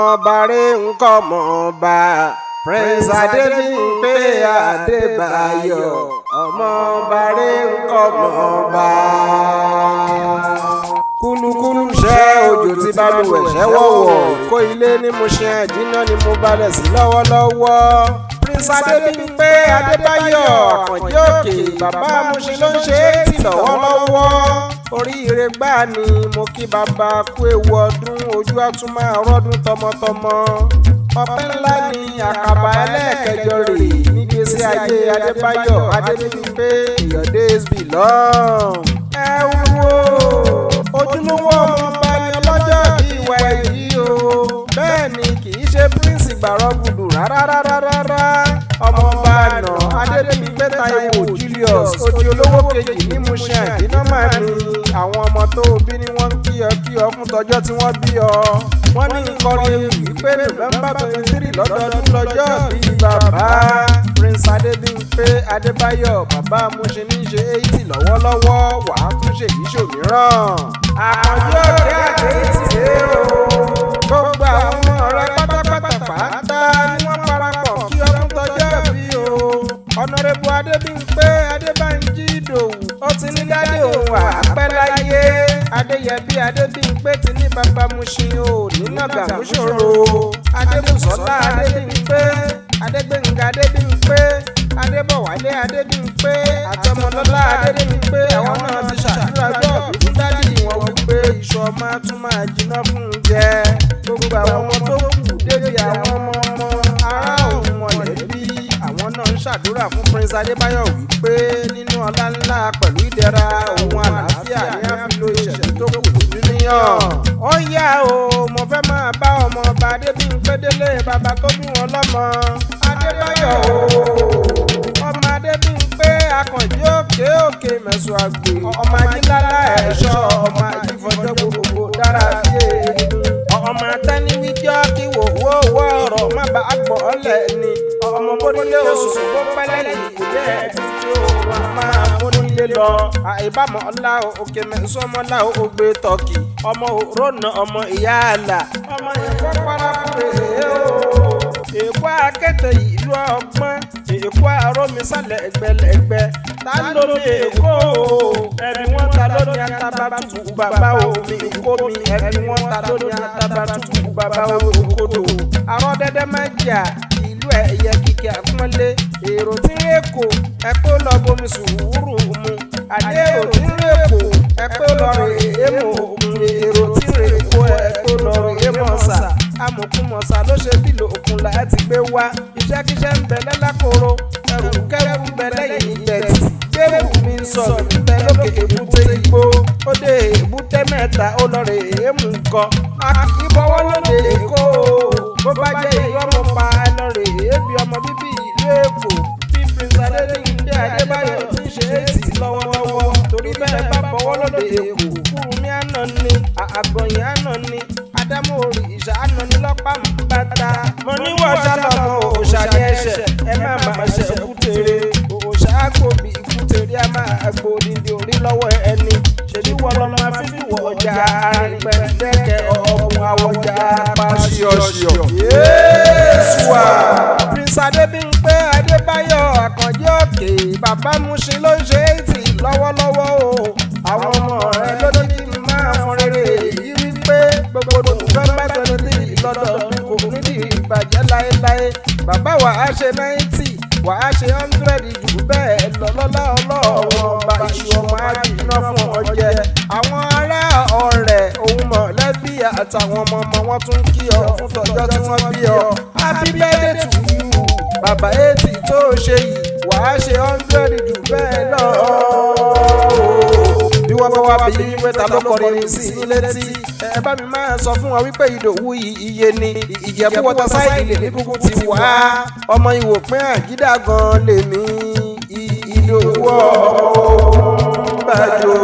Ọmọọba rẹ̀ ń kọ́ ọmọọba Prince Adébímpé Adébáyọ̀, ọmọọba rẹ̀ ń kọ́ ọmọọba. Kúlúkúlú ṣẹ́ òjò tí balùwẹ̀ ṣẹ́ wọ̀wọ̀ kó ilé ní mo ṣe àjínà ni mo balẹ̀ sí lọ́wọ́lọ́wọ́. Prince Adébímpé Adébáyọ̀ Àkànjí Òkè, bàbá Mushin ló ń ṣe é tì lọ́wọ́lọ́wọ́. Oríire gbáà ni mo kí bàbá kú ewu ọdún, ojú àtún máa rọ́dún tọmọtọmọ. Ọpẹ́ ńlá ni àkàbà ẹlẹ́ẹ̀kẹjọ rè nígbésí ayé Adébáyọ̀ Adébímpé. Your days be long. Ẹ wo ojúlówó ọmọọba ni ọlọ́jọ́ bí ìwà èyí o. Bẹ́ẹ̀ ni kì í ṣe prince gbàrọ́gùdù rárá rárá rárá. Ọmọọba àná Adébímpé Táíwò Julius odi olówó kejì ní Mushin àdínà máa ní àwọn ọmọ tó bí ni wọ́n ń kí ọ kí ọ fún tọjọ́ tí wọ́n bí ọ. Wọ́n ní nkọrin ewì wípé November 23 lọ́dọọdún lọ́jọ́ bíi bàbá Prince Adébímpé Adébáyọ̀, bàbá Mushin ní ṣe 80 lọ́wọ́lọ́wọ́, wàá tún ṣèyí ṣòmíràn. Àkànjí Òkè àti 80 dé o. Gbogbo àwọn ọmọ rẹ pátápátá pátá ni wọ́n parapọ̀ kí ọdún tọjọ́ bí o. Honourable Adébímpé Adébánjí Ìdòwú, ó ti ní daddy òun àpẹ́ láyé. Adéyẹbí Adébímpé ti ní bàbá Mushin ò nínà gàmúṣòro. Adébùsọ́lá Adébímpé, Adégbénga Adébímpé, Adébọ̀wálé Adébímpé àtọmọlọ́lá Adébímpé, àwọn náà ti ṣàdúrà ọjọ́ ìbí fún daddy wọn wípé iṣu ọmọ á tún máa jiná fún un jẹ. Gbogbo àwọn ọmọ tó kù débi àwọn ọmọ ọmọ ará òun mọ̀lẹ́bí, àwọn náà ń ṣàdúrà fún Prince Adébáyọ̀ wípé nínú ọlá ńlá pẹ̀lú ìdẹ̀ra òun àlàáfíà ní àfi lo ìṣẹ̀lẹ̀ tó kù níyàn. Ó yá o, mo fẹ́ máa bá ọmọ ọba Adébímpé délé bàbá tó bí wọn lọ́mọ. Adébáyọ̀ o, ọmọ Adébímpé Akànjí Òkè, Òkè Mẹ̀sùn Àgbè, ọmọ Ajílálá ẹ̀ṣọ́, ọmọ Ajífọjọ́ gbogbo dára bí erin, ọmọ atẹ́niwíjọ́ kí wò wó wọ́ ọ̀rọ̀ má bàa gbọ́ ọ́lẹ̀ ni, ọmọ bónílé oṣù bó pẹ́lẹ́ ní ìkúlẹ̀ títí ó wà máa bónílé lọ. Àìbámọ̀ ọ̀la Òkè Mẹ̀sùn ọmọlá ògbé tọ́kì, ọmọ òrónà, ọmọ ìyá àlà, ọmọ ẹ̀kọ́ parakùrẹ̀ o, Èkó akéte ìlú ọgbọ́n, Èkó àrómisálẹ̀ ẹgbẹ̀lẹ́gbẹ̀. Ta ló ní Èkó o? Ẹbí wọn ta ló ní Atabatubu bàbá omi kó mi? Ẹbí wọn ta ló ní Atabatubu bàbá òkodò? Àrọ́ dẹ́dẹ́ máa jà ìlú ẹ̀yẹ kìkì àpọ́nlé. Èrò tí ń rèkò, ẹ kó lọ bomi sùúrù mu. Àdé èrò tí ń rèkò, ẹ kó lọ rè é mọ̀ òkun. Èrò tí ń rèkò, ẹ kó lọ rè é mọ̀ sà. Amòkúnmọ̀sá ló ṣe bí lòkun láti gbé wá. Iṣẹ́kíṣẹ́ ń bẹ lẹ́lákòrò, ẹrù kẹ́rù ń bẹ lẹ́yìn ìgbẹ̀tì. Gbẹ̀rù mi ń sọ ń bẹ lókè èbúté igbó. Ó dé èbúté mẹ́ta, ó lọ rè é mú nǹkan. Ìbọ̀wọ́ lóde Èkó o. Bó bá jẹ́ irọ́ mo pa, ẹ lọ rè é bí ọmọ bíbí ìlú Èkó bí Prince Adébímpé Adébáyọ̀ ti ń ṣe 80 lọ́wọ́lọ́wọ́. Torí bẹ́ẹ̀ bá bọ̀wọ́ lóde Èkó, Kúrúnmí àná ni, Àgbọ̀yìn àná ni, Ádámù òrìṣà àná ni lọ́pàá ń bàtà. Mo ní wọ́n ṣàlọ́mọ òòṣà ní ẹ̀ṣẹ̀, ẹ má máa ṣe kútere. Òòṣà àgbòbí kútere a máa gbòdìdì orí lọ́wọ́ ẹni. Ṣèbí wọ́n lọ́ máa fífi wọ ọjà àrìnpẹ̀ẹ́dẹ́kẹ̀ ọ̀bùn àwọ̀jà pa ṣíọ̀ṣíọ̀. Yéésù à! Prince Adébímpé Adébáyọ̀ Àkànjí Òkè, bàbá Mushin ló ń ṣe 80 lọ́wọ́lọ́wọ́ o. Àwọn ọmọ rẹ̀ ló ní kí n máa fọn rere èyí wípé gbogbo November 23 lọ́dọọdún kò ní di ìbàjẹ́ láéláé. Bàbá, wà á ṣe 90, wà á ṣe 100 jù bẹ́ẹ̀ lọ lọ́lá ọlọ́wọ́ ọba. Iṣu ọmọ àjìnà fún ọjẹ́. Àwọn ará ọ̀rẹ́ òun mọ̀lẹ́bí àtàwọn ọmọ ọmọ wọn tún kí ọ fún tọjọ́ tí wọ́n bí ọ. Happy birthday to you, bàbá. 80 tó ṣe yìí, wà á ṣe 100 jù bẹ́ẹ̀ lọ. Bí wọ́n bá wá bí wípé ta ló kọrin sí i létí, ẹ bá mi máa sọ fún wa wípé Ìdòwú iye ni Ìjẹ̀bú Waterside lè ní kúkú ti wá. Ọmọ Ìwòpin àjídà gan lèmi, Ìdòwú ọ̀ bàjọ́.